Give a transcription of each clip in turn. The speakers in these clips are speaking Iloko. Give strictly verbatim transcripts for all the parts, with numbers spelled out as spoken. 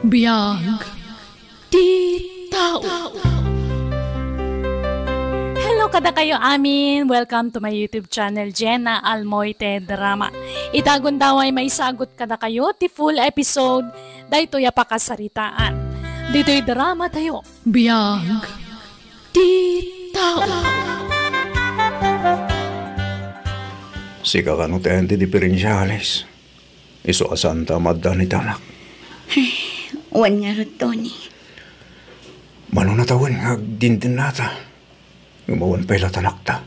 Biag ti tao. Hello kadakayo amin. Welcome to my YouTube channel, Jenna Almoite Drama. Ita gundaway maisagut kadakayo ti full episode daytoy a pakasaritaan. Ditoy drama tayo. Biag ti tao. Sika kano ti ayan ti diferensia, Alice? Isu a saanta a maaddan iti anak. Wen ngarud, Tony. Mano natawen nga agdindinata. Ngem awan pay la ti anakta.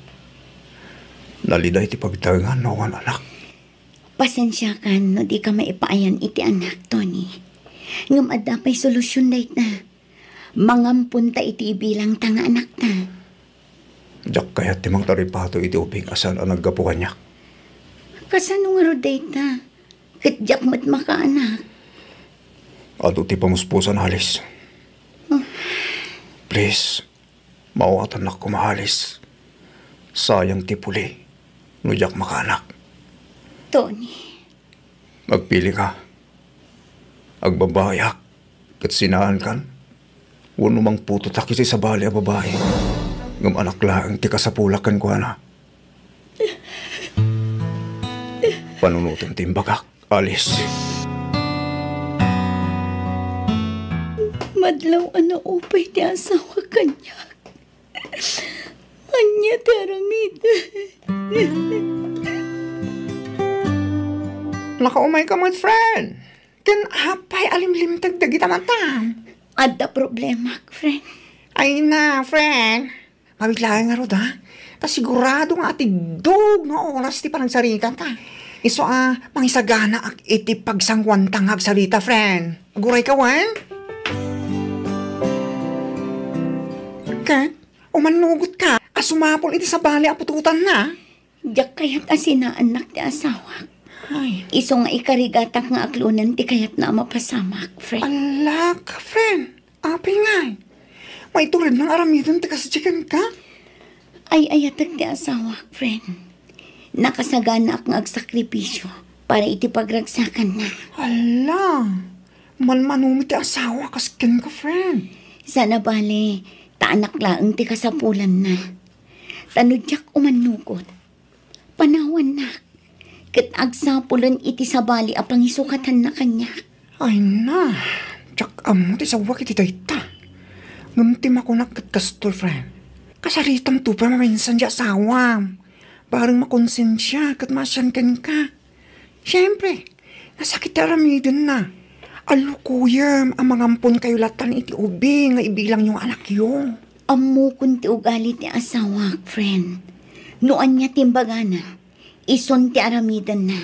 Nalida iti pagtaengan no awan anak. Pasensiakan no dika maipaayan iti anak, Tony. Ngem adda pay solusion dayta. Mangamponta iti ibilangta nga anakta. Diak kayat ti mangtaripato iti ubing a saan a naggapu kaniak. Kasano ngarud dayta? Ket diak met makaanak. Adu ti pamuspusan, Alice. Oh. Please, maawatannak koma, Alice. Sayang ti puli no diak makaanak. Tony. Agpili ka. Agbabaiak ket sinaankan, wenno mangputotak iti sabali a babai. Ngem anak laeng ti kasapulak kenkuana. Panunoten ti imbagak, Alice. Madlaw a naupay ti asawa kaniak. Ania ti aramiden? Nakaumayka met, friend. Ken apay a limlimteg dagita matam? Adda problemak, friend. Ay na, friend. Mabiit laeng ngarud, ha? Ta sigurado nga atiddog nga oras ti panagsarita ta. Isu a, mangisaganaak iti pagsanguanta nga agsarita, friend. Agurayka wen? Ket, umannugotka a sumapul iti sabali a putotanna. Diak kayat a sinaannak ti asawak. Ay. Isu nga ikarigatak nga aklonen ti kayatna a mapasamak, friend. Alak, friend. Apay ngay? Maitured nga aramiden ti kasdi kenka? Ay-ayatek ti asawak, friend. Nakasaganaak nga agsakripisio para iti pagragsakanna. Ala, manmanomi ti asawa kas kenka, friend. Sana bale, ta anak laeng ti kasapulanna. Ta no diak umannugot, panawannak, ket agsapulen iti sabali a pangisukatanna kaniak. Ay na, diak ammo ti sawak iti dayta. Ngem ti makunak ket kastoy, friend. Kasaritam to pay maminsan ti asawam. Bareng makonsensia ket maasian kenka. Siempre, nasakit ti aramidenna. Allukoyem a mangamponkayo latan iti ubing nga ibilangyo nga anakyo. Ammokon ti ugali ti asawak, friend. No ania ti imbagana, isun ti aramidenna.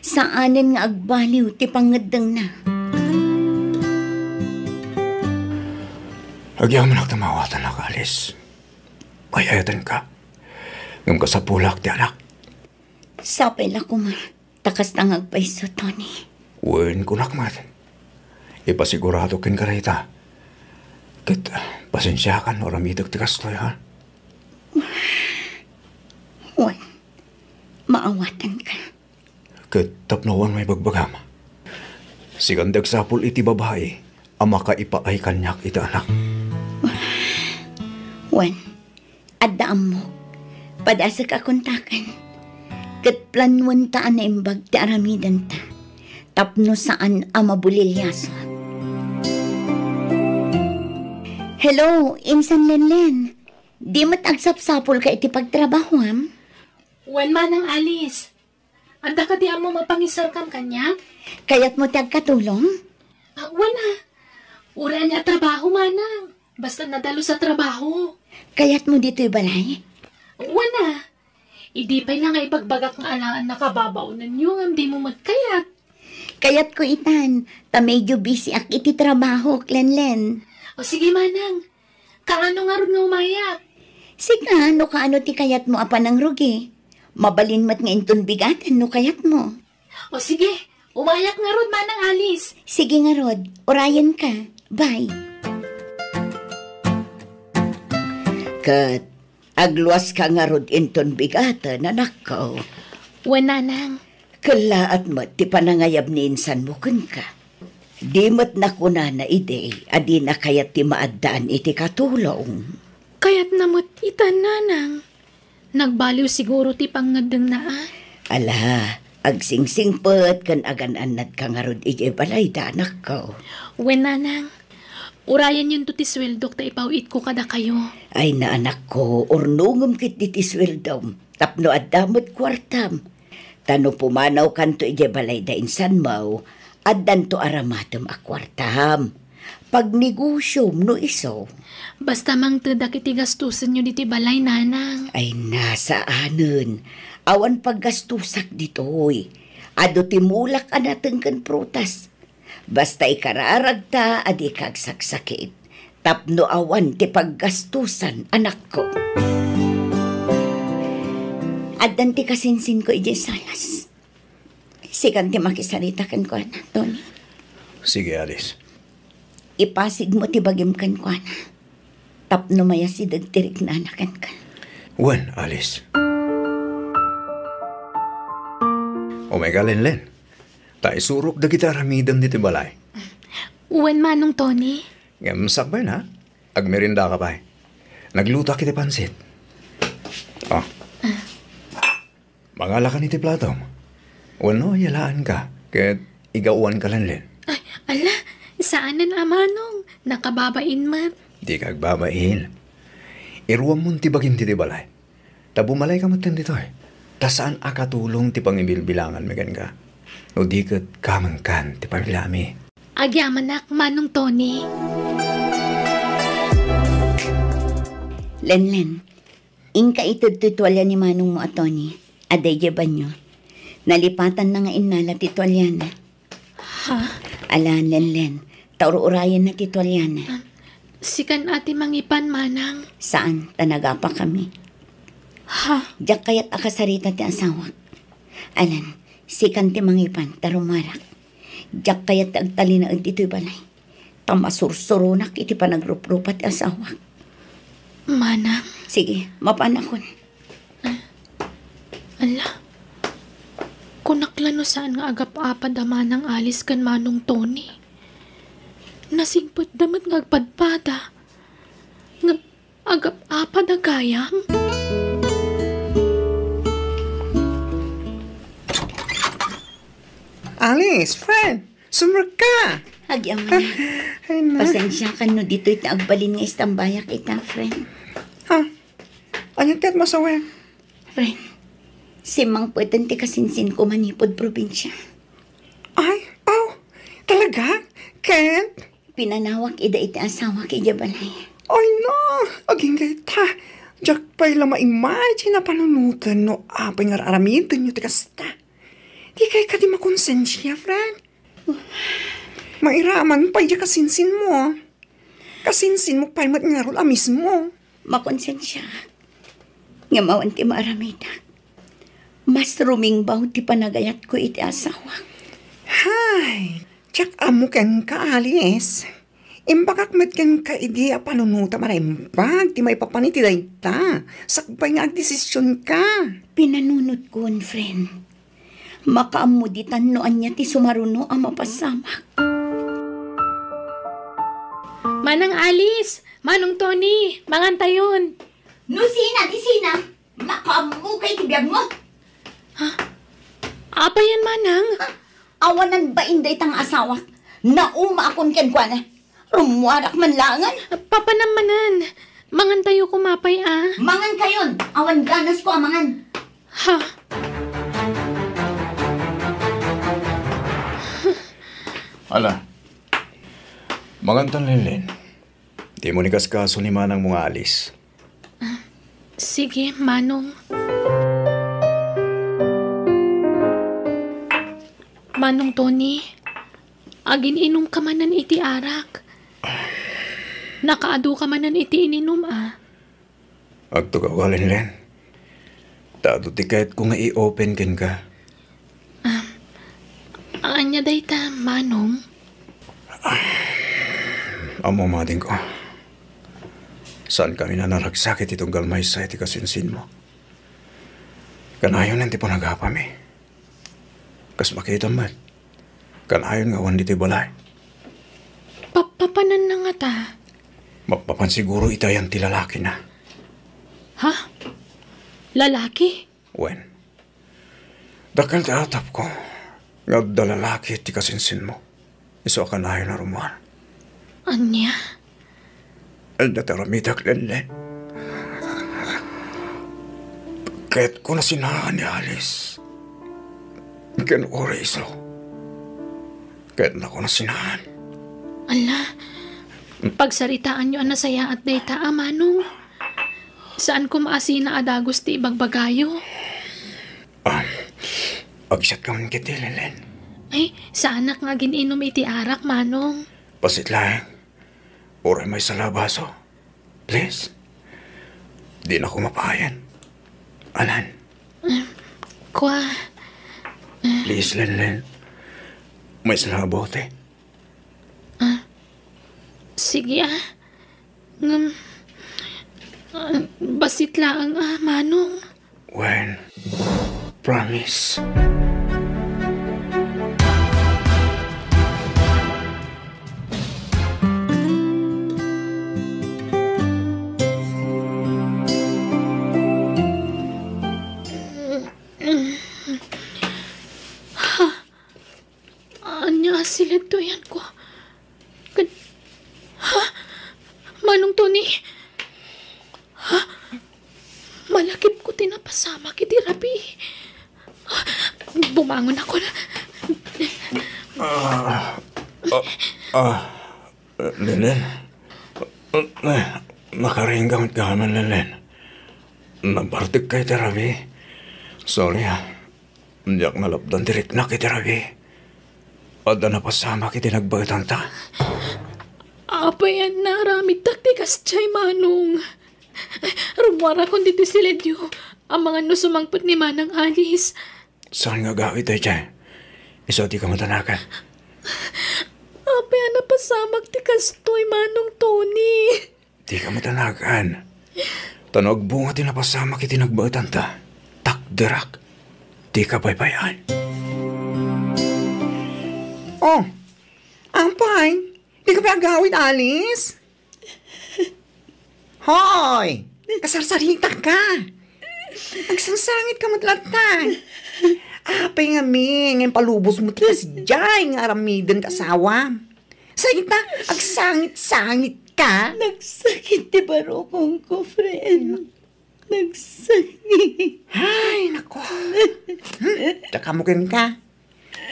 Saanen nga agbaliw ti pangngeddengna. Agyamanak ta maawatannak, Alice. Ay-ayatenka. Ngem kasapulak ti anak. Sapay la koma ta kasta nga agpayso, Tony. Wen, kunak met. Ipasigurado kenka dayta. Ket, pasensiakan no aramidek ti kastoy, ha? Wen, maawatanka. Ket tapno awan maibagbagam, sikan ti agsapul iti babai a makaipaay kaniak iti anak. Wen, adda ammok. Padasek a kontaken. Ket planuenta a naimbag ti aramidenta tapno saan a mabuliliason. Hello, Insan Lenlen. Di met agsapsapulka iti pagtrabahoam? Wen, Manang Alice. Adda kadi ammo mapangisarkam kaniak? Kayatmo ti agkatulong? Ah, wen a. Uray ania a trabaho, manang. Basta nadalus a trabaho. Kayatmo ditoy balay? Wen a. Idi pay la nga ibagbagak nga alangan nakababaonanyo ngem dimo met kayat. Kayatko itan, ta medyo busy-ak iti trabaho, Lenlen. O sige, manang. Kaano ngarud nga umayak? Sika, no kaano ti kayatmo a panangrugi? Mabalin met nga inton bigaten no kayatmo. O sige, umayak ngarud, Manang Alice. Sige ngarud, urayenka. Bye. Ket agluaska ngarud inton bigaten, anakko. Wen, nanang. Kellaat met ti panangayab ni insanmo kenka. Di met nakunana idi a dina kayat ti maaddaan iti katulong. Kayatna met ita, nanang. Nagbaliw siguro ti pangngeddengna, a? Ala, agsingsingpet ken agan-annadka ngarud idiay balayda, anakko. Wen, nanang. Urayanyonto ti sueldok ta ipaw-itko kadakayo. Ay, anakko, urnongem ketdi ti sueldom tapno adda met kuartam. Ta no pumanawkanto idiay balayda insan, addanto aramatem a kuartam. Pagnegosiom no isu. Basta mangtedak iti gastusenyo ditoy balay, nanang. Ay, saanen. Awan paggastusak ditoy. Adu ti mulak a nateng ken prutas. Basta ikararagta a dika agsaksakit tapno awan ti paggastusan, anakko. Addan ti kasinsinko idiay salas. Sikan ti makisarita kenkuana, Tony. Sige, Alice. Ipasigmo ti bagim kenkuana tapno mayasideg ti riknana kenka. Wen, Alice. Umayka, Lenlen. Ta isurok dagiti aramidem ditoy balay. Wen, Manong Tony. Ngem sakbay na, agmeriendaka pay. Naglutoak iti pansit. Oh. Mangalakan iti platom. Wenno, yalaanka ket igawanka, Lenlen. Ay, ala, saanen a, Manong. Nakababain met. Dika agbabain. Iruammon ti bagim ditoy balay. Ta bumalayka metten ditoy. Ta saan a katulong ti pangibilbilanganmi kenka. No di ket kamengkan ti pamiliami. Agyamanak, Manong Tony. Lenlen, inka ited toy tualia ni manongmo a Tony. Adda idiay banio. Nalipatanna nga innala ti tualiana. Ha? Ala, Lenlen, ta ur-urayenna ti tualiana. Ah, sikan a ti mangipan, manang. Saan, ta nagapakami. Ha? Diak kayat a kasarita ti asawak. Alan, sikan ti mangipan, ta rumarak. Diak kayat ti agtalinaed ditoy balay. Ta masursuronak iti panagruprupa ti asawak. Manang? Sige, mapanakon. Ala, kunak la no saan nga agap-apad a Manang Alice ken Manong Tony. Nasingpetda met nga agpadpada. Nga agap-apad a gayam? Alice, friend, sumrekka. Agyamanak. Ay, na. Pasensiakan no ditoy ti agbalin nga istambayak ita, friend. Ha? Ania ti masawem? Friend, simmangpeten ti kasinsinko manipud probinsia. Ay, aw, talaga? Ken? Pinanawak ida iti asawak idiay balay. Ay, na, agingga ita. Diak pay la ma-imagine a panunoten no apay nga ar-aramidenyo ti kasta. Dikay kadi makonsensia, friend? Mairaman pay diay kasinsinmo. Kasinsinmo pay met ngarud a mismo. Makonsensiaak. Ngem awan ti maaramidak. Mas rumingbaw ti panagayatko iti asawak. Hay, diak ammo kenka, Alice. Imbagak met kenka idi a panunotam a naimbag ti maipapan iti dayta, sakbay nga agdesisionka. Pinanunotkon, friend. Makaammo ditan no ania ti sumaruno a mapasamak. Manang Alice, Manong Tony, mangantayon. No sina, di sina, makaammo kay ti biagmo. Ha? Apay yan, Manang? Ha? Awanan bain dayta nga asawak. Naumaakon kenkuana. Rummuarak man laengen. Papanam manen. Mangantayo koma pay, a. Mangankayon. Awan ganasko a mangan. Ha? Ala. Mangantan, Lenlen. Dimo ni kaskaso ni manangmo nga Alice. Ah, sige, Manong. Manong Tony, agin-inumka manen iti arak. Nakaadu ka manen iti ininum, a. Agtugawka, Lenlen. Ta adu ti kayatko nga i-open kenka. Ah, ania dayta, Manong? Ammo madingko. Saankami a naragsak iti tunggal maysa iti kasinsinmo. Kanayon ti panagapami. Kas makitam met, kanayon nga awan ditoy balay. Papananna ngata? Mapmapan siguro iti ayan ti lalakina. Ha? Lalaki? Wen, dakkel ti atapko nga adda lalaki ti kasinsinmo. Isu a kanayon a rummuar. Ania? Ania ti aramidek, Lenlen? Kayatko a sinaan ni Alice. Ken uray isu. Kayatnako a sinaan. Ala, pagsaritaanyo a nasayaat dayta a, Manong. Saan koma a sina a dagus ti ibagbagayo. Ah, agisat ka man ketdi, Lenlen. Ay, saanak nga agin-inum iti arak, Manong. Bassit laeng. Uray maysa la a baso. Please. Dinako mapayen. Alan. Kua. Please, Lenlen. Maysa la a bote. Ah, sige, ah. Ngem, ah, bassit laeng, ah, Manong. Wen, promise. Ania a siledtoyanko? Ken, ha? Manong Tony? Ha? Malakipko ti napasamak iti rabii. Bumangonakon. Ah, ah, ah, Lenlen. Eh, nakaringga met gayam, Lenlen. Nabartekka iti rabii. Sorry, ah. Diak nalapdan ti riknak iti rabii. Adda napasamak iti nagbaetanta. Apay a naaramidtak ti kasdiay, Manong? Rummuarakon ditoy siledyo. Amangan no sumangpet ni Manang Alice. Saan nga agawid daydiay? Isu a dika madanagan. Apay a napasamak ti kastoy, Manong Tony? Dika madanagan. Ta no agbunga ti napasamak iti nagbaetanta, takderak. Dika baybay-an. Oh, apay, dika pay agawid, Alice? Hoy, kasarsaritak ka. Agsangsangit ka met latta. Apay ngamin nga impalubos mo ti kasdiay nga aramiden ti asawam? Sa ita, agsangit-sangit ka? Nagsakit ti barukongko, friend. Nagsakit. Ay, nako. Hmm, tsaka mo ken ka.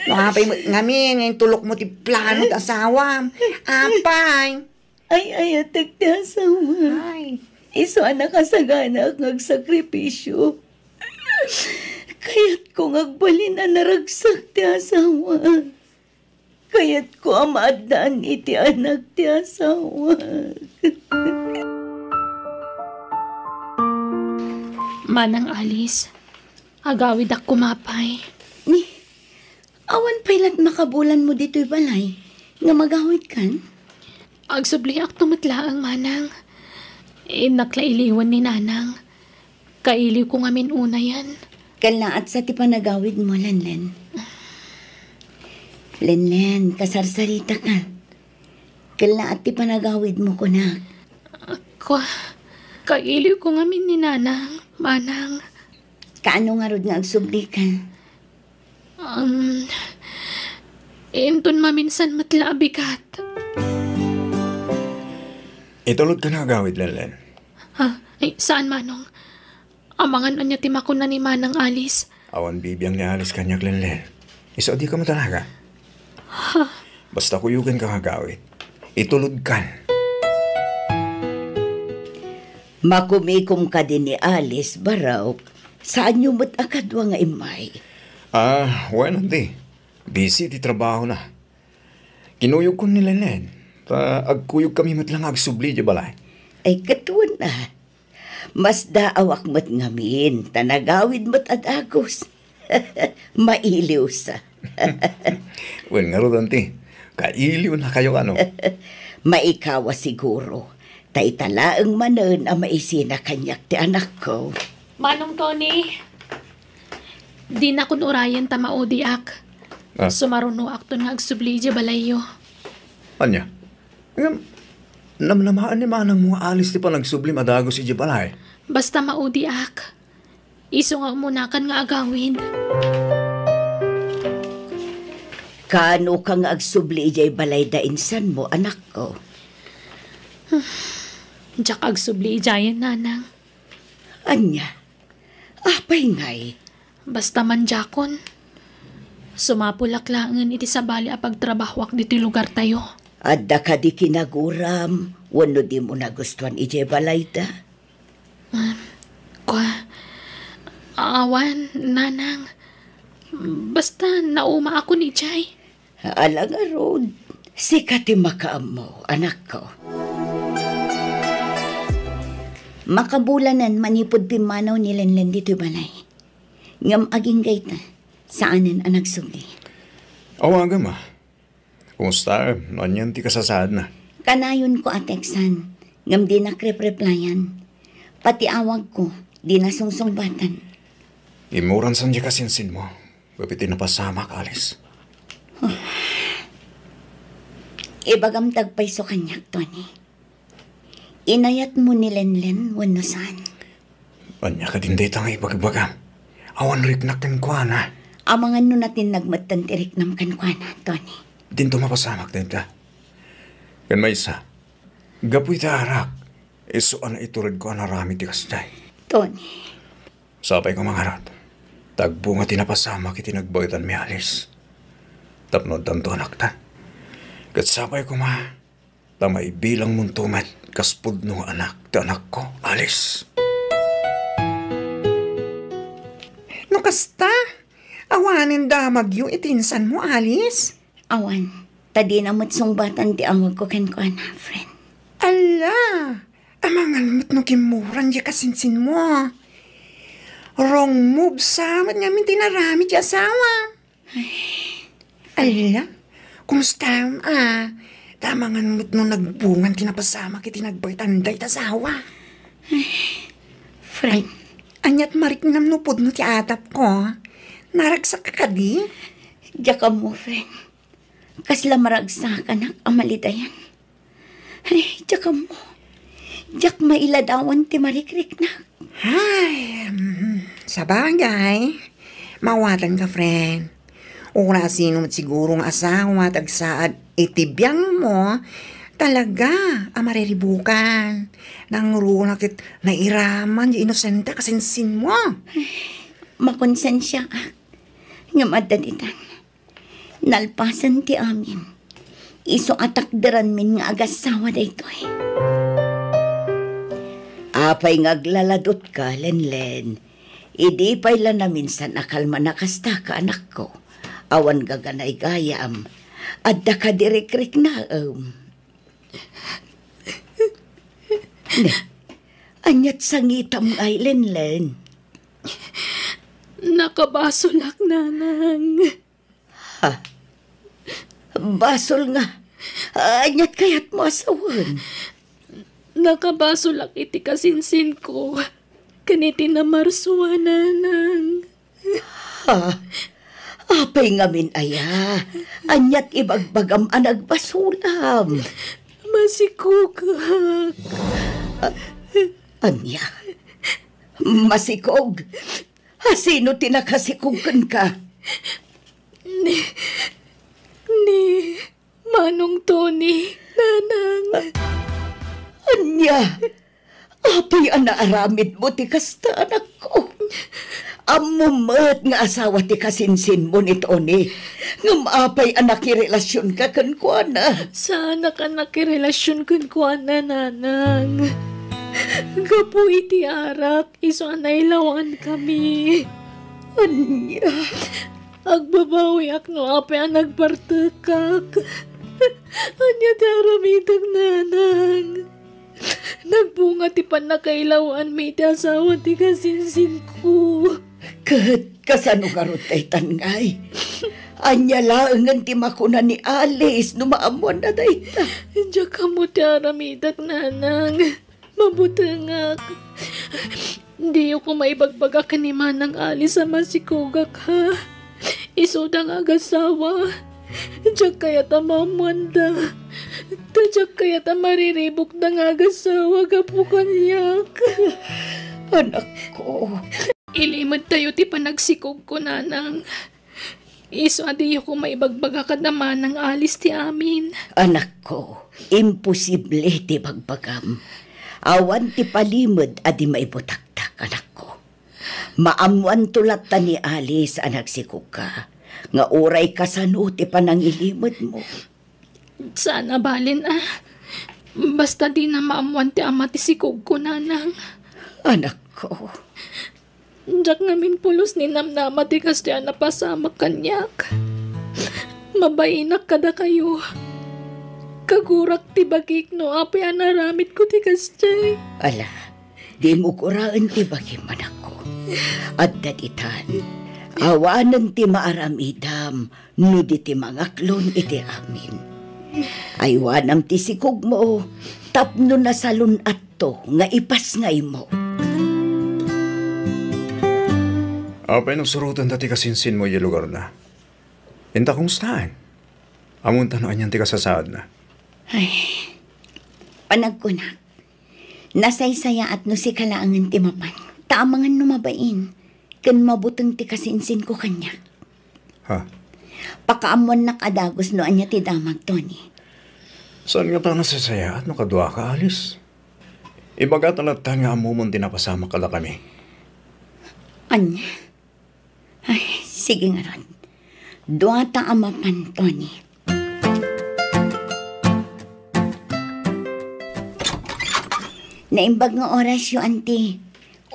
No apay met ngamin nga intulok mo ti plano ti asawam. Apay. Ay-ayatek ti asawa. Ay. Isu a nakasaganak nga agsakripisio. Kayatko nga agbalin a naragsak ti asawa. Kayatko a maaddaan iti anak ti asawa. Manang Alice, agawidak koma pay. Ni, awan pay lat makabulanmo ditoy balay nga magawidkan? Agsubliakto met laeng, Manang. Innak la iliwen ni Nanang. Kailiwko ngamin unayen. Kallaat sa ti panagawidmo, Lenlen. Lenlen, kasarsarita ka. Kallaat ti panagawidmo, kunak. Kua, kailiwko ngamin ni Nanang, Manang. Kaano ngarud nga agsubli ka? Um, inton maminsan met la a bigat. Itulodka nga agawid, Lenlen. Ha? Ay, saan, Manong? Amangan ania ti makuna ni Manang Alice? Awan bibiang ni Alice kaniak, Lenlen. Isu a dika madanagan. Ha? Basta kuyoganka nga agawid. Itulodkan. Makumikom kadi ni Alice, Barok. Saanyo met a kadua nga immay? Ah, wen, Auntie. Busy ti trabahona. Kinuyogkon ni Lenlen. Ta agkuyogkami met la nga agsubli idiay balay. Ay, ket wen a. Masdaawak met ngamin, ta nagawid met a dagus. Mailiwsa. Wen ngarud, Auntie, kailiwnakayo kano? Maikawa siguro, ta ita laeng manen a maisina kaniak ti anakko. Manong Tony, dinakon urayen ta maudiak. Ah. Sumarunoakton nga agsubli idiay balayyo. Ania? Ngem, namnamaen ni manangmo nga Alice ti panagsublim a dagus idiay balay. Basta maudiak. Isu nga umunakan nga agawid. Kaanoka nga agsubli idiay balay da insanmo, anakko? Diak agsubli idiayen, nanang. Ania? Apay ngay? Basta man diakon. Sumapulak laengen iti sabali a pagtrabahoak ditoy lugartayo. Adda kadi kinaguram wenno dimo nagustuan idiay balayda? Ah, kua, awan, nanang. Basta naumaakon idiay. Ala ngarud, sika ti makaammo, anakko. Makabulanen manipud pimmanaw ni Lenlen ditoy balay. Ngem agingga ita, saanen a nagsubli. Awagam, a. Kumustaem? No anian ti kasasaadna? Kanayonko a teksan, ngem dinak repreplayan. Pati awagko, dina sungsungbatan. Immuran san diay kasinsinmo, gapu iti napasamak, Alice. Ibagam ti agpayso kaniak, Tony. Inayatmo ni Lenlen wenno saan? Ania kadin dayta nga ibagbagam? Awan riknak kenkuana. Amangan no natinnag metten ti riknam kenkuana, Tony. Dinto mapasamak dayta. Ken maysa, gapu iti arak, isu a naituredko a narami ti kasdiay. Tony. Sapay koma ngarud, ta agbunga ti napasamak iti nagbaetanmi, Alice. Tapno addanto anakta. Ket sapay koma, ta maibilangmonto met kas pudno nga anak ti anakko, Alice. No kasta, awanen damagyo iti insanmo, Alice? Awan, ta dina met sungbatan ti awagko kenkuana, friend. Ala, amangan met no kimmuran diay kasinsinmo. Wrong move sa met ngamin ti narami ti asawa. Ay, ala, kumustaem, a? Ta amangan met no nagbungan ti napasamak iti nagbaetan dayta asawa. Ay, friend. Ay, aniat mariknam no pudno ti atapko? Naragsak kadi? Diak ammo, friend. Kasla maragsakanak a malidayan. Ay, diak ammo. Diak mailadawan ti marikriknak. Ay, mm, sabagay, maawatanka, friend. Uray sino met siguro nga asawa ti agsaad iti biangmo, talaga a mariribukan. Nangruna ket nairaman ti inosente a kasinsinmo. Ay, makonsensiaak. Ngem adda ditan. Nalpasen ti amin. Isu a takderanmin nga agassawa daytoy. Apay nga aglaladutka, Lenlen? Idi pay la naminsan a kalman a kasta ka, anakko. Awan gaganaygayam. Adda kadi rikriknaem? Ne, aniat sangitam ngay, Lenlen? Nakabasolak, nanang. Ha? Basol nga. Aniat kayatmo a sawen? Nakabasolak iti kasinsinko ken iti namarsua, nanang. Ha? Apay ngamin aya? Aniat ibagbagam a nagbasolam? Masikogak. A-, ania? Masikog? A, sino ti nakasikog kenka? Ni, ni Manong Tony, nanang. A-, ania? Apay a naaramidmo ti kasta, anakko? Ammom met nga asawa ti kasinsinmo ni Tony. Ngem apay a nakirelasionka kenkuana? Saanak a nakirelasion kenkuana, nanang. Gapu iti arak, isu a nailawankami. Ania? Agbabawiak no apay a nagbartekak. Ania ti aramidek, nanang? Nagbunga ti pannakailawanmi iti asawa ti kasinsinko. Ket kasano ngarud daytan ngay? Ania laengen ti makuna ni Alice no maammoanna dayta? Diak ammo ti aramidek, nanang. Mabutengak. Diyo koma ibagbaga ken ni Manang Alice a masikogak, ha? Isuda nga agasawa. Diak kayat a maammoanda. Ta diak kayat a mariribukda nga agasawa gapu kaniak. Anakko. Ilimedtayo ti panagsikogko, nanang. Isu a diyo koma ibagbaga kada manang Alice ti amin. Anakko, imposible ti bagbagam. Awan ti palimed a di maibutaktak, anakko. Maammoanto latta ni Alice a nagsikogka, nga uray kasano ti panangilimedmo. Saan a balen a. Basta dina maammoan ti ama ti sikogko, nanang. Anakko. Diak ngamin pulos ni namnama ti kasdiay a napasamak kaniak. Mabainak kadakayo. Kagurak ti bagik no apay a naaramidko ti kasdiay. Ala, dimo guraen ti bagim, anakko. Adda ditan. Awanen ti maaramidam no di ti mangaklon iti amin. Aywanam ti sikogmo tapno nasalun-atto nga ipasngaymo. Apay no surotenda ti kasinsinmo idiay lugarna? Inta kumustaen? Ammonta no anian ti kasasaadna? Ay, panagkunak, nasaysayaat no sika laengen ti mapan. Ta amangan no mabain ken mabuteng ti kasinsinko kaniak. Ha? Pakaammoannak a dagus no ania ti damag, Tony. Saan ngata a nasaysayaat no kaduaka, Alice? Ibagata latta nga ammomon ti napasamak kadakami. Ania? Ay, sige ngarud. Duata a mapan, Tony. Naimbag nga orasyo, Auntie.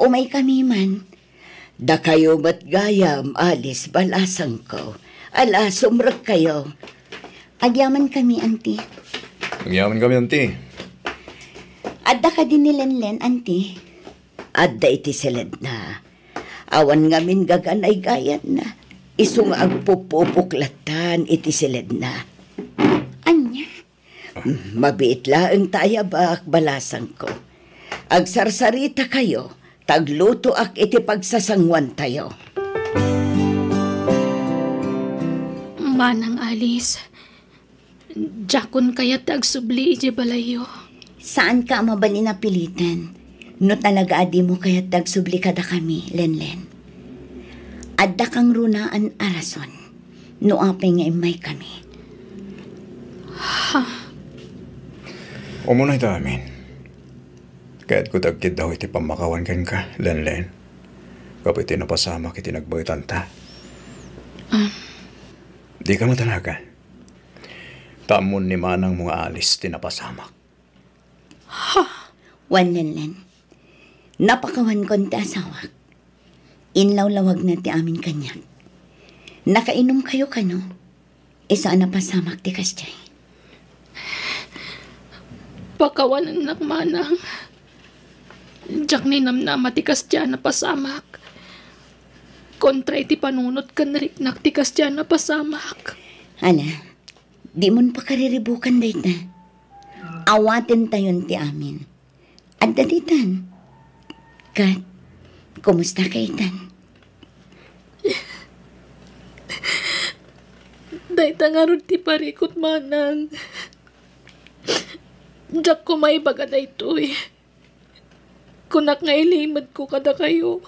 Umaykami man. Dakayo met gayam, Alice, balasangko. Ala, sumrekkayo. Agyamankami, Auntie. Agyamankami, Auntie. Adda kadi ni Lenlen, Auntie? Adda iti siledna. Awan ngamin gaganay gayamna. Isu nga agpupupok lattan iti siledna. Ania? Mm, mabiit laeng ta ayabak, balasangko. Agsarsaritakayo, ta aglutoak iti pagsasanguantayo. Manang Alice, diakon kayat ti agsubli idiay balayyo. Saanka a mabalin a pilitan no talaga a dimo kayat ti agsubli kadakami, Lenlen. Adda kangrunaan a rason no apay nga immaykami. Ha? Umunay ta amin. Kayatko ti agkiddaw iti pammakawan kenka, Lenlen. Gapu iti napasamak iti nagbaetanta. Ah. Dika madanagan. Ta ammon ni manangmo nga Alice ti napasamak. Ha? Wen, Lenlen. Napakawankon ti asawak. Inlawlawagna ti amin kaniak. Nakainumkayo kano? Isu a napasamak ti kasdiay. Pakawanennak, manang. Diak ninamnama ti kasdiay a napasamak. Kontra iti panunot ken riknak ti kasdiay a napasamak. Ala, dimon pakariribukan dayta. Awatentayon ti amin. Adda ditan. Ket, kumustaka itan? Dayta ngarud ti parikut, manang. Diak koma ibaga daytoy. Kunak nga ilimedko kadakayo.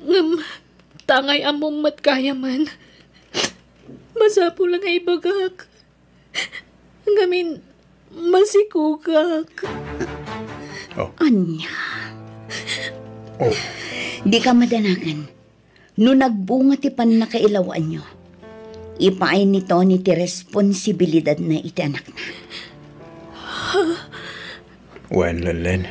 Ngem, ta angay ammom met gayamen, masapul nga ibagak. Ngamin, masikogak. Oh. Ania? Oh. Dika madanagan. No nagbunga ti pannakailawaanyo, ipaay ni Tony ti responsibilidadna iti anakna. Wen, Lenlen.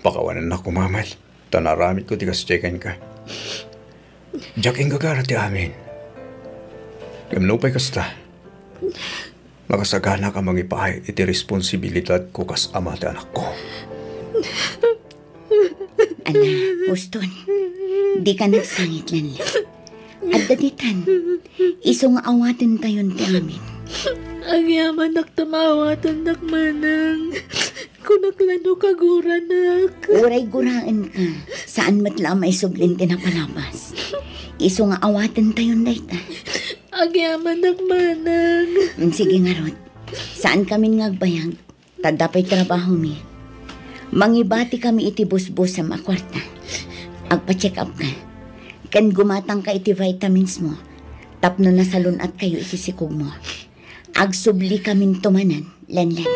Pakawanennak koma met. Ta naaramidko ti kasdiay kenka. Diak inggagara ti amin. Ngem nupay kasta, makasaganak a mangipaay iti responsibilidadko kas ama ti anakko. Ala, Uston, dika nagsangit, Lenlen. Adda ditan. Isu nga awatentayon ti amin. Agyamanak ta maawatennak, manang. Kunak la no kaguranak. Uray guraenka, saan met la a maisublin ti napalabas. Isu nga awatentayon dayta. Agyamanak, manang. Mm, sige ngarud. Taankami nga agbayag, ta adda pay trabahomi. Mangibati kami iti busbusem a kuarta. Agpa-check up ka. Ken gumatangka iti vitamins mo. Tapno nasalun-at kayo iti sikog mo. Agsubli kaminto manen, Lenlen.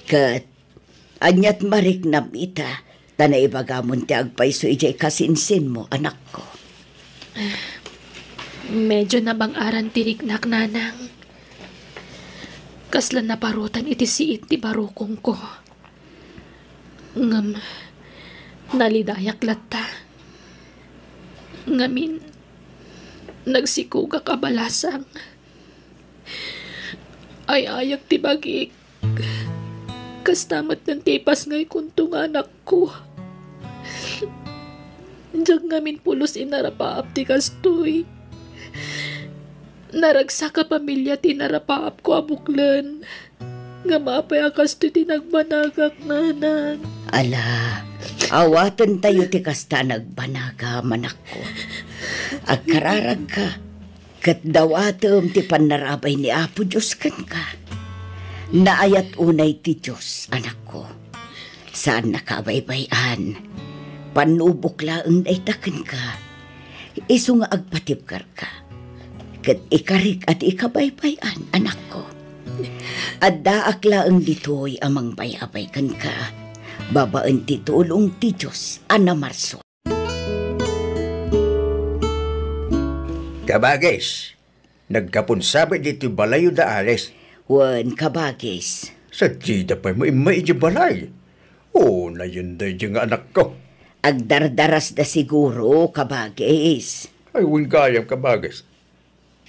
Ket aniat mariknam ita, ta naibagamon ti agpayso idiay kasinsinmo, anakko. Medyo nabang-aran ti riknak, nanang. Kasla naparutan iti siit ti barukongko. Ngem, nalidayak latta. Ngamin, nagsikogak a balasang. Ay-ayak ti bagik. Kasta met ti ipasngaykonto nga anakko. Diak ngamin pulos inarapaap ti kastoy. Naragsak a pamilia ti inarapaapko a buklen. Ngem apay a kastoy ti nagbanagak, nanang? Ala, awatentayo ti kasta a nagbanagam, anakko. Agkararagka, ket dawatem ti pannarabay ni Apo Dios kenka. Naayat unay ti Dios, anakko. Saannaka a baybay-an. Pannubok laeng dayta kenka. Isu nga agpatibkerka. Ket ikarik a di ikabaybay-an, anakko. Addaak laeng ditoy a mangbay-abay kenka, babaen ti tulong ti Dios a namarsua. Kabagis, nagkapon sabit ditoy balayyo da Alice. Wen, kabagis. Sadida pay mo immay idiay balay. O, nayen daydi nga anakko. Agdardarasda siguro, kabagis. Ay, wen gayam, kabagis.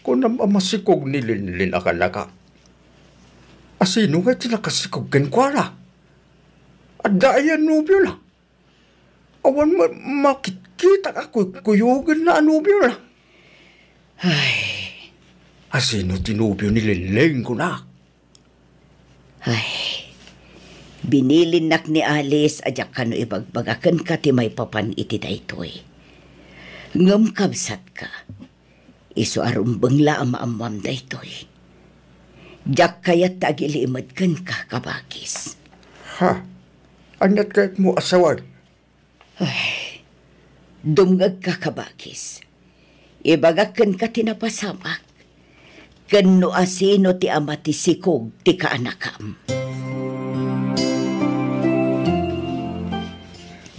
Kunam a masikog ni Linlin a kanaka. Asino ngay ti nakasikog kenkuana? Adda aya nobiona? Awan ma-, makitkitak a kuykuyogenna a nobiona. Ay. Asino ti nobio ni Linlin, kunak? Ay. Binilinnak ni Alice a diak kano ibagbaga kenka ti maipapan iti daytoy. Ngem kabsatka, isu a rumbeng la a maammoam daytoy. Diak kayat ta agilimed kenka, kabagis. Ha? Aniat kayatmo a sawen? Ay, dumngegka, kabagis. Ibagak kenka ti napasamak, ken no asino ti ama ti sikog ti kaanakam.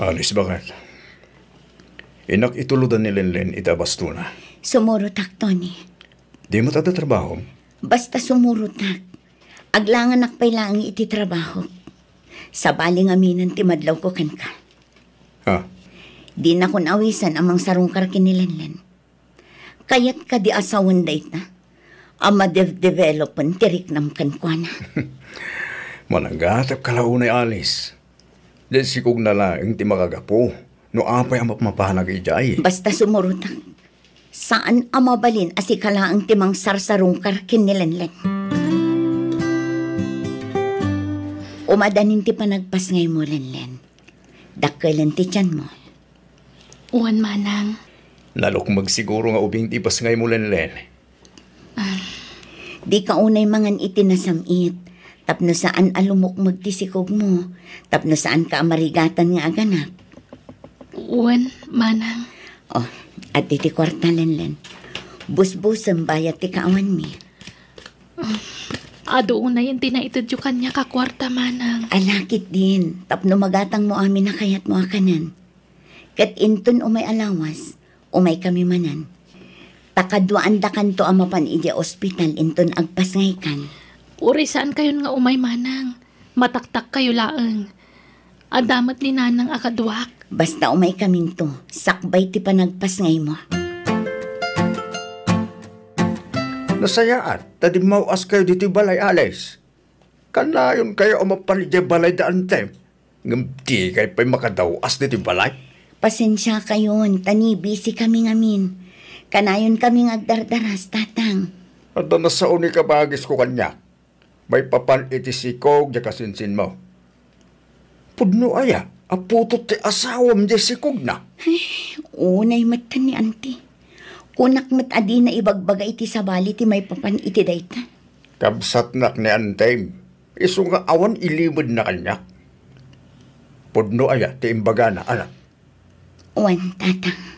Alice, bakit? Innak itulodan ni Lenlen iti abastona. Sumurotak, Tony. Di met adda trabahom? Basta sumurotak. Aglanganak pay laeng iti trabahok. Sabali ngaminen ti madlawko kenka. Ha? Dinakon awisan a mangsarungkar ken ni Lenlen. Kayat kadi a sawen dayta a madedevelopen ti riknam kenkuana? Mananggatepka la unay, Alice. Diay sikogna laeng ti makagapu no apay a mapmapanak idiay. Basta sumurotak. Saan a mabalin a sika laeng ti mangsarsarungkar ken ni Lenlen. Umadanin ti panagpasngaymo, Lenlen. Dakkelen ti tianmo. Wen, manang. Nalukmeg siguro nga ubing ti ipasngaymo, Lenlen. Ah. Dika unay mangan iti nasam-it, tapno saan a lumukmeg ti sikogmo, tapno saanka a marigatan nga aganak. Wen, manang. Oh, adda ti kuarta, Lenlen. Busbusem bayat ti kaawanmi. Adu unayen ti naitedyo kaniak a kuarta, manang. Ala ketdin, tapno magatangmo amin a kayatmo a kanen. Ket inton umay a lawas, umaykami manen. Ta kaduaandakanto a mapan idiay ospital inton agpasngaykan. Uray saankayon nga umay, manang. Mataktakkayo laeng. Adda met ni nanang a kaduak. Basta umaykaminto, sakbay ti panagpasngaymo. Nasayaat ta dimmaw-askayo ditoy balay, Alice. Kanayonkayo a mapan idiay balay da Antem, ngem dikay pay makadaw-as ditoy balay? Pasensiakayon, ta ni-busy kami ngamin. Kanayonkami nga agdardaras, Tatang. Adda nasao ni kabagisko kaniak. Maipapan iti sikog diay kasinsinmo. Pudno aya a putot ti asawam diay sikogna? Ay, unay met ni Auntie. Kunak met a dina ibagbaga iti sabali ti maipapan iti dayta. Kabsatnak ni Antim, isu nga awan ilimedna kaniak. Pudno aya ti imbagana, anak? Wen, Tatang.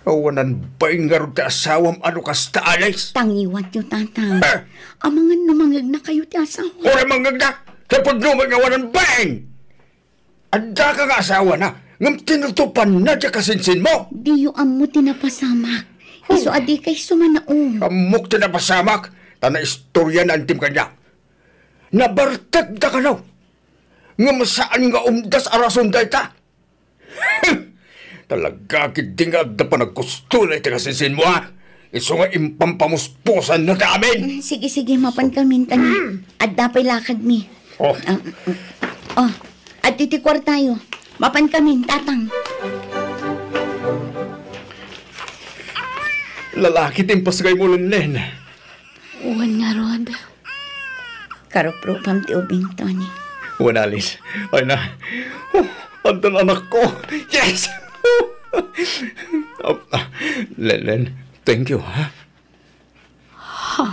Awanan bain ngarud ti asawam a no kasta, Alice? Tangiwatyo, Tatang. Eh! Amangan no mangegnakayo ti asawa. Uray mangngegna! Ket pudno met nga awanan bain! Addaka nga asawana, ngem tinutopanna ti kasinsinmo. Diyo ammo ti napasamak. Isu a dikay sumanaom. Ammok ti napasamak, ta naistorya ni Antim kaniak. Nabartekda kano. Ngem saan nga umdas a rason dayta. Talaga ketdi nga adda panagkustona iti kasinsinmo, a? Isu nga impampamuspusanna ti amin. Mm, sige, sige, mapankamin, Tani. Adda pay lakadmi. Oh. Ah, mm. Oh, adtoy ti kuartayo. Mapankamin, Tatang. Lalaki ti impasgaymo, Lenlen. Wen ngarud. Karuprupam ti ubing, Tony. Wen, Alice. Ay na. Oh, addan anakko. Yes! Ah, ah, Lenlen, thank you, ha? Ha?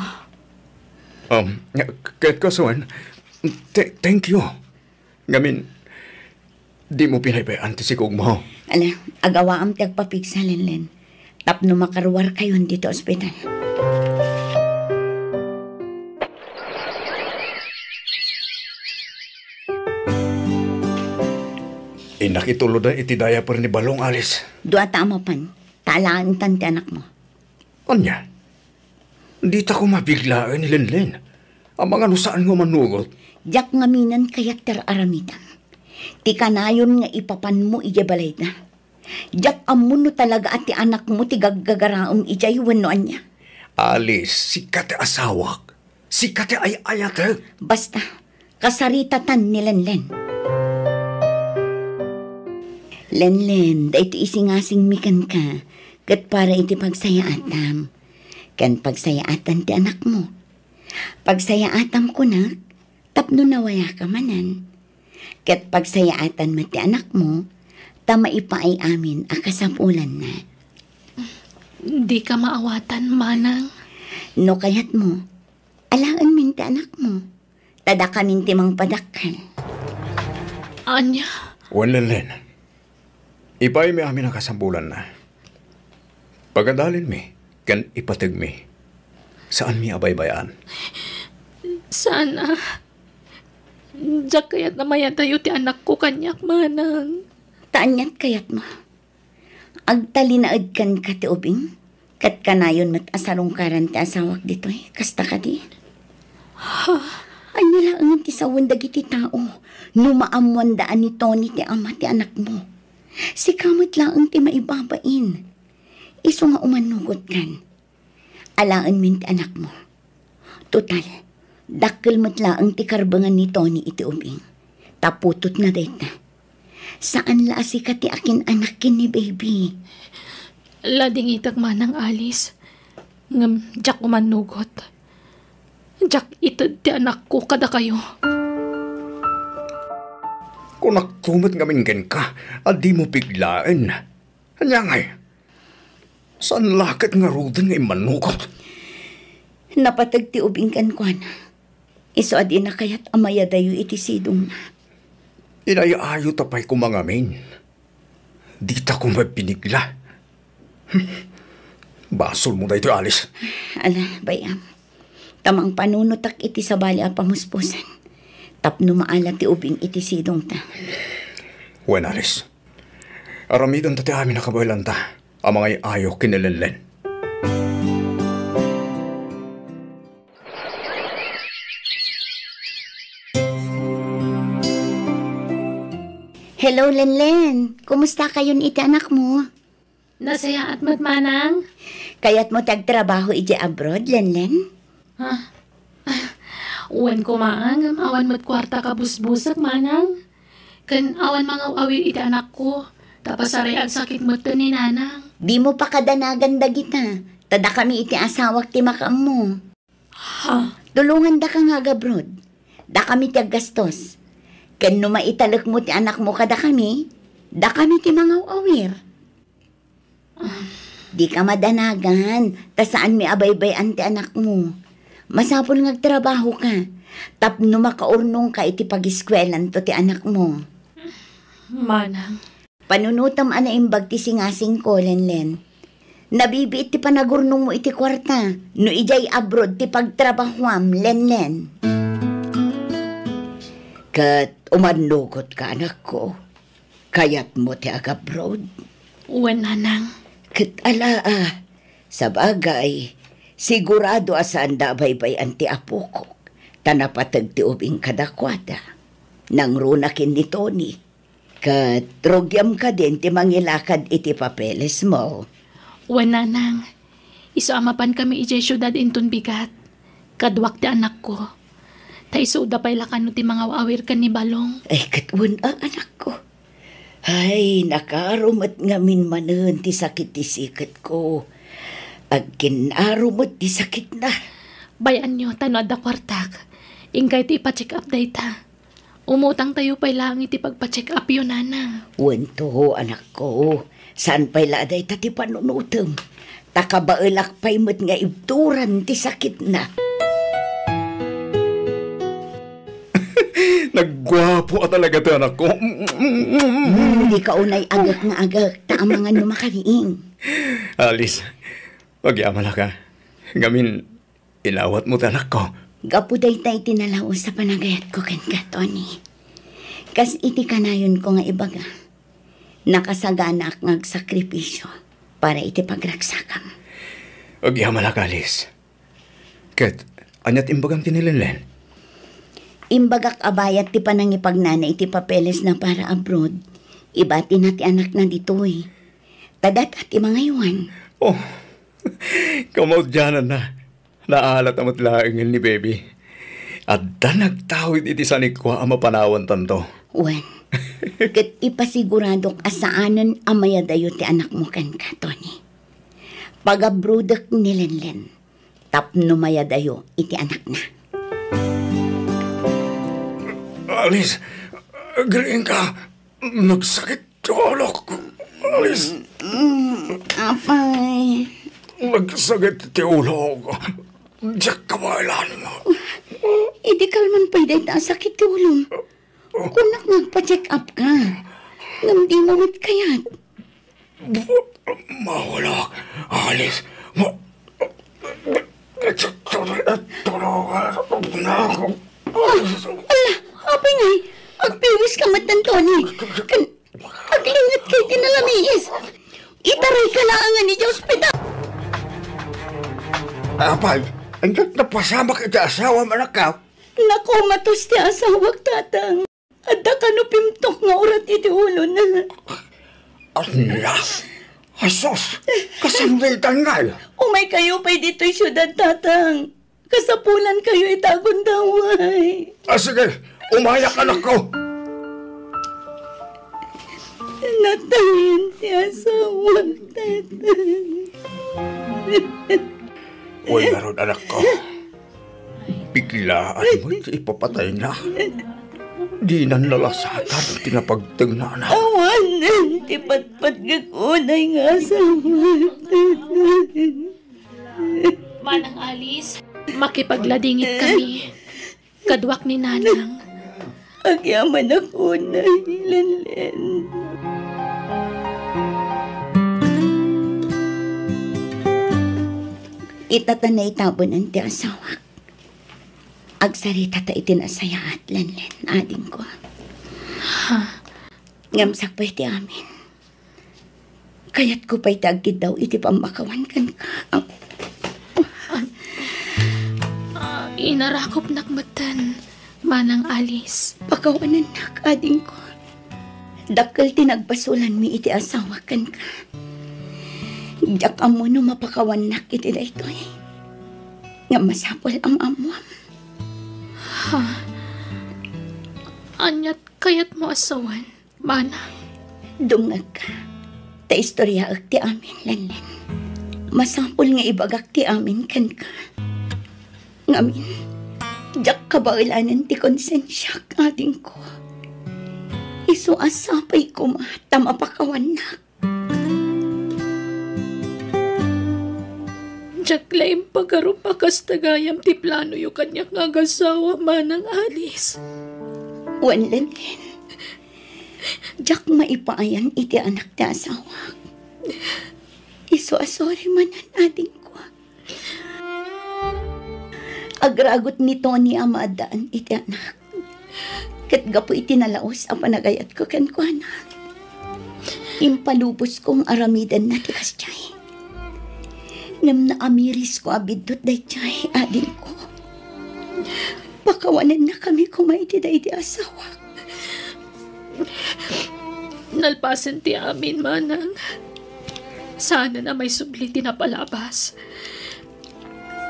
Um, k-, ket kasuan, th-, thank you. Ngamin, dimo pinaybay-an ti sikogmo. Ala, agawaam ti agpapigsa, Lenlen. Tapno makaruarkayon ditoy ospital. Innak itulodan iti diaper ni Balong, Alice. Dua ta a mapan, ta alaentan ti anakmo. Ania? Dita koma biglaen ni Lenlen. Amangan no saan nga umanugot. Diak ngamin kayat ti ar-aramidem. Ti kanayon nga ipapanmo idiay balayda. Diak ammo no talaga a ti anakmo ti gaggagaraem idiay wenno ania. Alice, sika ti asawak. Sika ti ay-ayatek. Basta, kasaritatan ni Lenlen. Lenlen, daytoy isingasingmi kenka, ket para iti pagsayaatam. Ken pagsayaatan ti anakmo. Pagsayaatam kunak, tapno nawayaka manen. Ket pagsayaatan met ti anakmo, ta maipaay amin a kasapulanna. Dika maawatan, Manang. No kayatmo, alaenmin ti anakmo. Ta dakamin ti mangpadakkel. Ania? Wen, Lenlen. Ipaaymi amin a kasapulanna. Pagadalinmi ken ipategmi. Saanmi a baybay-an. Saan a. Diak kayat a mayadayo ti anakko kaniak, Manang. Ta aniat kayatmo? Agtalinaed kenka ti ubing, ket kanayon met a sarungkaran ti asawak ditoy. Kasta kadi? Ha? Ania laengen ti sawen dagiti tao no maammoanda a ni Tony ti ama ti anakmo? Sika met laeng ti maibabain. Isu nga umannugotkan. Alaenmin ti anakmo. Total, dakkel met laeng ti karbengan ni Tony iti ubing. Ta putotna dayta. Saan la a sika ti akin-anak ken ni baby. Ladingitek, Manang Alice. Ngem diak umannugot. Diak ited ti anakko kadakayo. Kunakto met ngamin kenka a dimo biglaen. Ania ngay? Saan la ket ngaruden nga immanugot? Napateg ti ubing kenkuana. Isu a dina kayat a mayadayo iti sidongna. Inay-ayo ta pay koma ngamin. Dita koma binigla. Basolmo daytoy, Alice. Ala, bay-am. Ta mangpanunotak iti sabali a pamuspusan. Tapno maala ti ubing iti sidongta. Wen, Alice. Aramidenta ti amin a kabaelanta a mangay-ayo ken ni Lenlen. Hello, Lenlen. Kumusta kayon iti anakmo? Nasayaat met, Manang. Kayatmo ti agtrabaho idiay abroad, Lenlen? Ah, ah, wen koma, ngem awan met kuarta kabusbusek, Manang. Ken awan mangaw-awir iti anakko, ta pasaray agsakit metten ni Nanang. Dimo pakadanagan dagita, ta dakami iti asawak ti makaammo. Ha? Tulongandaka nga agabrod. Dakami ti aggastos. Ken no maitalekmo ti anakmo kadakami, dakami ti mangaw-awir. Ah, Dika madanagan, ta saanmi a baybay-an ti anakmo. Masapul nga agtrabahoka, tapno makaurnongka iti pagiskuelanto ti anakmo. Manang. Panunotem a naimbag ti singasingko, Lenlen. Nabibiit ti panagurnongmo iti kuarta, no idiay abroad ti pagtrabahoam, Lenlen. Ket umannugotka, anakko. Kayatmo ti agabroad? Wen, nanang. Ket ala a, sabagay, sigurado a saanda a baybay-an ti apokok, ta napateg ti ubing kadakuada. Nangruna ken ni Tony. Ket rugiam kadin ti mangilakad iti papelesmo. Wen, nanang. Isu a mapankami idiay siudad inton bigat. Kaduak ti anakko. Ta isuda pay la kano ti mangaw-awir ken ni Balong. Ay, ket wen a, anakko. Ay, nakaro met ngamin manen ti sakit ti siketko. Agkinnaro met ti sakitna. Bay-anyo, ta no adda kuartak, inkay ti ipa-check up dayta. Umutangtayo pay laeng iti pagpa-check upyo, nanang. Wen to, anakko. Saan pay la a dayta ti panunotem. Ta kabaelak pay met nga ibturan ti sakitna. Nagguapo a talaga ti anakko. Hmm, dika unay agek nga agek, ta amangan no makariing. Alice, agyamanak a. Ngamin, inawatmo ti anakko. Gapu dayta iti nalaus a panagayatko kenka, Tony. Kas iti kanayonko nga ibaga, nakasaganaak nga agsakripisio para iti pagragsakam. Agyamanak, Alice. Ket, ania ti imbagam ken ni Lenlen? Imbagak a bayat ti panangipagnana iti papelesna para abroad, ibatina ti anakna ditoy. Ta data ti mangaywan. Oh, kamaudiananna. Naalata met laengen ni Baby. Adda nagtawid iti sanikua a mapanawantanto. Wen, ket ipasiguradok a saanen a mayadayo ti anakmo kenka, Tony. Pagabrodek ni Lenlen tapno mayadayo iti anakna. Alice, agriingka. Nagsakit ti ulok. Alice. Mm, apay. Nagsakit ti ulok. Diak kabaelan. Idi kalman pay dayta a sakit ti ulom. Kunak nga agpa-check up ka. Ngem dimo met kayat. Maulog, Alice. Ma-, Ah, ala, apay ngay, agpiwis ka met, Tony. Ken aglinget ka iti nalamiis. Itarayka laengen iti ospital. Apay, ania ti napasamak iti asawam, anakko? Nakomatos ti asawak, Tatang. Adda kano pimtok nga urat iti ulona. Ala! Asus! Kasano daytan ngay? Umaykayo pay ditoy siudad, Tatang. Kasapulankayo ita a gundaway. Ah, sige. Umayak, anakko. Natayen ti asawak, Tatang. Wen ngarud, anakko. Biglaan met ti ipapatayna. Dinan nalasatan ti napagtengnana. Awanen ti patpatgek unay nga asawa. Manang Alice, makipagladingit kami. Kaduak ni Nanang. Agyamanak unay, Lenlen. Ita ta naitabunan ti asawak. Agsarita ta iti nasayaat, Lenlen, adingko. Ha? Ngem sakbay ti amin, kayatko pay ti agkiddaw iti pammakawan kenka. Ah, inarakupnak metten, Manang Alice. Pakawanennak, adingko. Dakkel ti nagbasolanmi iti asawak kenka. Diak ammo no mapakawannak iti daytoy. Ngem masapul a maammuam. Ha? Aniat kayatmo a sawen, Manang? Dumngegka. Ta istoryaek ti amin, Lenlen. Masapul nga ibagak ti amin kenka. Ngamin, diak kabaelanen ti konsensiak, adingko. Isu a sapay koma ta mapakawannak. Diak la impagarup a kasta gayam ti planoyo kaniak nga agasawa, Manang Alice. Wen, Lenlen, diak maipaayan iti anak ti asawak. Isu a sorry manen, adingko. Agragot ni Tony a maaddaan iti anak. Ket gapu iti nalaus a panagayatko kenkuana, impalubosko nga aramidenna ti kasdiay. Ngem naamirisko a biddut daydiay, adingko. Pakawanennakami koma iti daydi asawak. Nalpasen ti amin, Manang. Saanen a maisubli ti napalabas.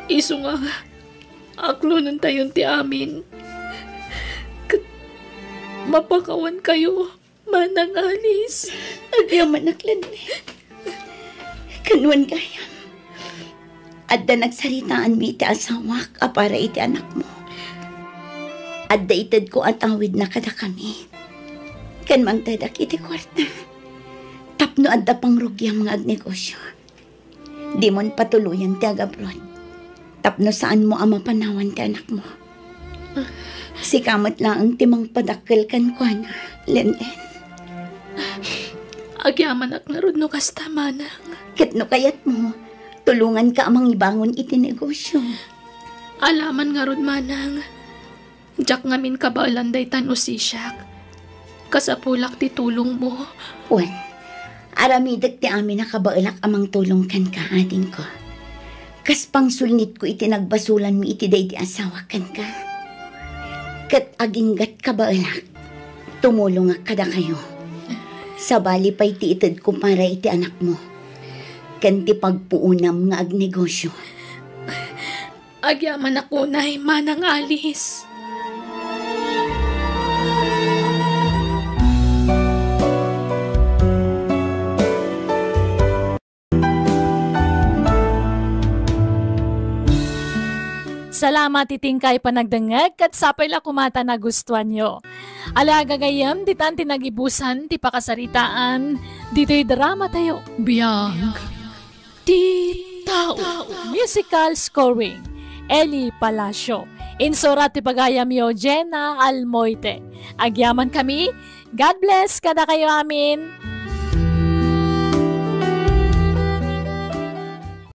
Isu nga, aklonentayon ti amin. Ket mapakawankayo, Manang Alice. Agyamanak, Lenlen. Ken wen gayam, adda nagsaritaanmi iti asawak a para iti anakmo. Adda itedko a tawidna kadakami. Ken mangtedak iti kuarta. Tapno adda pangrugiam nga agnegosyo. Dimon patuloyen ti agabroad. Tapno saanmo a mapanawan ti anakmo. Sika met laeng ti mangpadakkel kenkuana, Lenlen. Agyamanak ngarud no kasta, Manang. Ket no kayatmo, tulonganka a mangibangon iti negosyo. Alaman ngarud, Manang. Diak ngamin kabaelan dayta no sisiak. Kasapulak ti tulongmo. Wen, aramidek ti amin a kabaelak a mangtulong kenka, adingko. Kas pangsulngitko iti nagbasolanmi iti daydi asawak kenka. Ket aginggat kabaelak, tumulongak kadakayo. Sabali pay ti itedko para iti anakmo ken ti pagpuonam nga agnegosyo. Agyamanak unay, Manang Alice. Salamat iti inkay panagdengngeg ket sapay la koma ta nagustuanyo. Ala, gagayyem, ditan ti nagibusan ti pakasaritaan ditoy dramatayo. Biag ti tao. Musical scoring, Eli Palacio. Insurat ti pagayamyo, Jenna Almoite. Agyaman kami. God bless kadakayo amin.